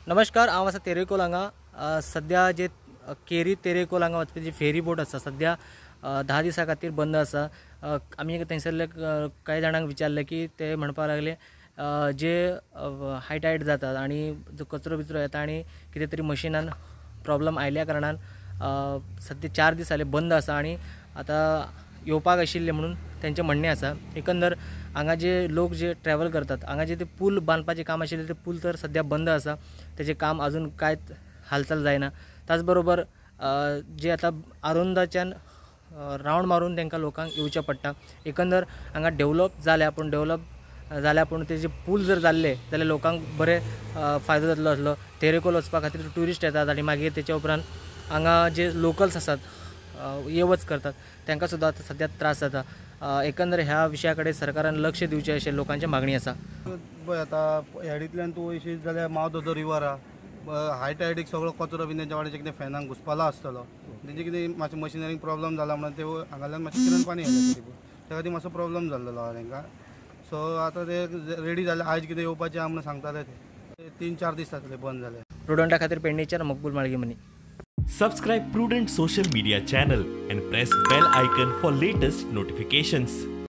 नमस्कार, हांव आसा तेरेखोल हांगा. सद्या जे केरी तेरेखोल हांगा वचपी जी फेरी बोट आसा सद्या 10 दिसां खातीर बंद आसा. आमी थंयसरले कांय जाणांक विचारलें की ते म्हणपाक लागले जे हाय टायड जाता आनी जो कचरो बिचरो येता आनी कितें तरी मशिनान प्रॉब्लम आयल्या कारणान सद्या 4 दीस जाले बंद आसा आनी आतां येवपाक आशिल्लें म्हणून तेंचें म्हणणें आसा. एकंदर हांगा जे लोक जे ट्रॅवल करतात हांगा जे ते पूल बांदपाचें काम आशिल्लें ते पूल तर सद्या बंद आसा, तेजें काम अजून कांयच हालचाल जायना. त्याच बरोबर जे आतां आरोंदाच्यान रावंड मारून तांकां लोकांक येवचें पडटा. एकंदर हांगा डेवलप जाल्या पूण तेजे पूल जर जाल्ले जाल्यार लोकांक बरें फायदो जातलो आसलो. तेरेखोल वचपा खातीर ट्युरिस्ट येतात आनी मागीर तेच्या उपरांत हांगा जे लोकल्स आसात ये वच करतात तांकां सुद्दां आतां सद्या त्रास जाता. एकंदर ह्या विशया कडेन सरकारान लक्ष दिवचें अशें लोकांची मागणी आसा. पळय आतां हेडींतल्यान तूं वयशीत जाल्यार मावथ ऑफ the river आहा, हाय टायडीक सगळो कचरो बी तेंच्या वाटेन कितें फॅनाक घुसपालो आसतलो, तेंचे कितें मातशें मशिनरीक प्रॉब्लम जाला म्हणून ते हांगाल्यान मातशें किरण पाणी येयलें त्या खातीर मातसो प्रॉब्लम जाल्लो आहा तेंकां. सो आतां ते रेडी जाले, आयज कितें येवपाचें आहा म्हणून सांगताले ते 3-4 दीस जातले बंद जाले. प्रुडंटा खातीर पेडणेच्यान मकबूल माळगेमनी. Subscribe Prudent Social Media channel and press bell icon for latest notifications.